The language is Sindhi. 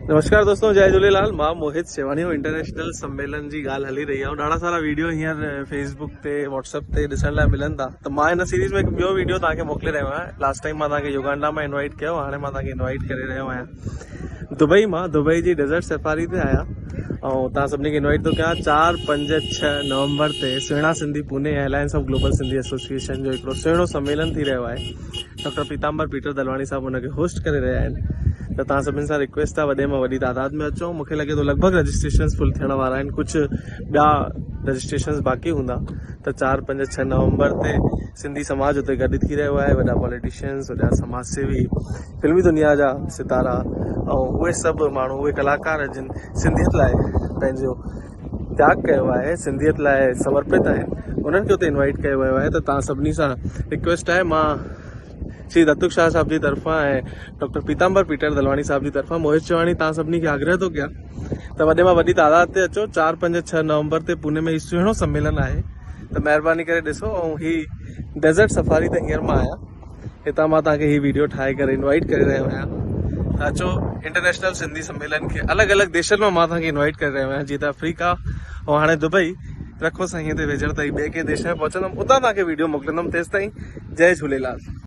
نمشڪار دوستو جئي جهوليلال مان موهت شيواڻي انٽرنيشنل سميلن جي ڳالهه هلي رهي آهي ڏاڍا سارا ويڊيو هينئر فيسبوڪ تي واٽس اپ تي ڏسڻ لاء ملن ٿا ته مان هن سيريز ۾ هڪ ٻيو ويڊيو توهان کي موڪلي رهيو آهيان لاسٽ ٽائيم مان توهان کي يوگانڊا مان انوائٽ ڪيو هاڻي مان توهان کي انوائٽ ڪري رهيو آهيان دبئي مان دبئي جي ڊيزرٽ سفاري تي آهيان ۽ توهان سڀني کي انوائٽ ٿو ڪيان 4 5 6 نومبر تي سهڻا Sindhi Pune alliance of global Sindhi association جو هڪڙو سهڻو سميلن ٿي رهيو آهي ڊاڪٽر پيتامبر پيٽر دلواڻي صاحب ان کي هوسٽ ڪري رهيا آهن ته توهان سڀني سان رڪويسٽ آهي وڏي مان وڏي تعداد ۾ اچو مونکي لڳي ٿو لڳ ڀڳ رجسٽريشنز فل ٿيڻ وارا آهن ڪجهه ٻيا رجسٽريشنز باقي هوندا ته 4 5 6 نومبر تي سنڌي سماج اتي گڏ ٿي رهيو آهي وڏا پاليٽيشنز وڏا سماج سيوي فلمي دنيا جا ستارا ۽ اهي سڀ ماڻهو اهي ڪلاڪار جن سنڌيت لاء پنهنجو تياڳ ڪيو آهي سنڌيت لاء سمرپت آهن انهن کي اتي انوائيٽ ڪيو ويو آهي ته توهان سڀني سان رڪويسٽ آهي مان شري دتوڪ شاهه صاحب جي طرفان ۽ ڊاڪٽر پيتامبر پيٽر دلواڻي صاحب جي طرفان موهت چواڻي توهان سڀني کي آگرهه ٿو ڪيان ته وڏي مان وڏي تعداد تي اچو 4 5 6 نومبر تي پوني ۾ هي سهڻو سميلن آهي ته مهرباني ڪري ڏسو ۽ هي ڊيزرٽ سفاري تي هينئر مان آهيان هتان مان توهان کي هي ويڊيو ٺاهي ڪري انوائيٽ ڪري رهيو آهيان ته اچو انٽرنيشنل سنڌي سميلن کي الڳ الڳ ديشن مان مان توهان کي انوائيٽ ڪري رهيو آهيان جيئن ته آفريڪا ۽ هاڻي دبئي رکو سائين هتي ويجهڙ تائين ٻئي ڪنهن ديش ۾ پهچندم اتان توهان کي ويڊيو موڪليندم تيستائين جئي جهوليلال.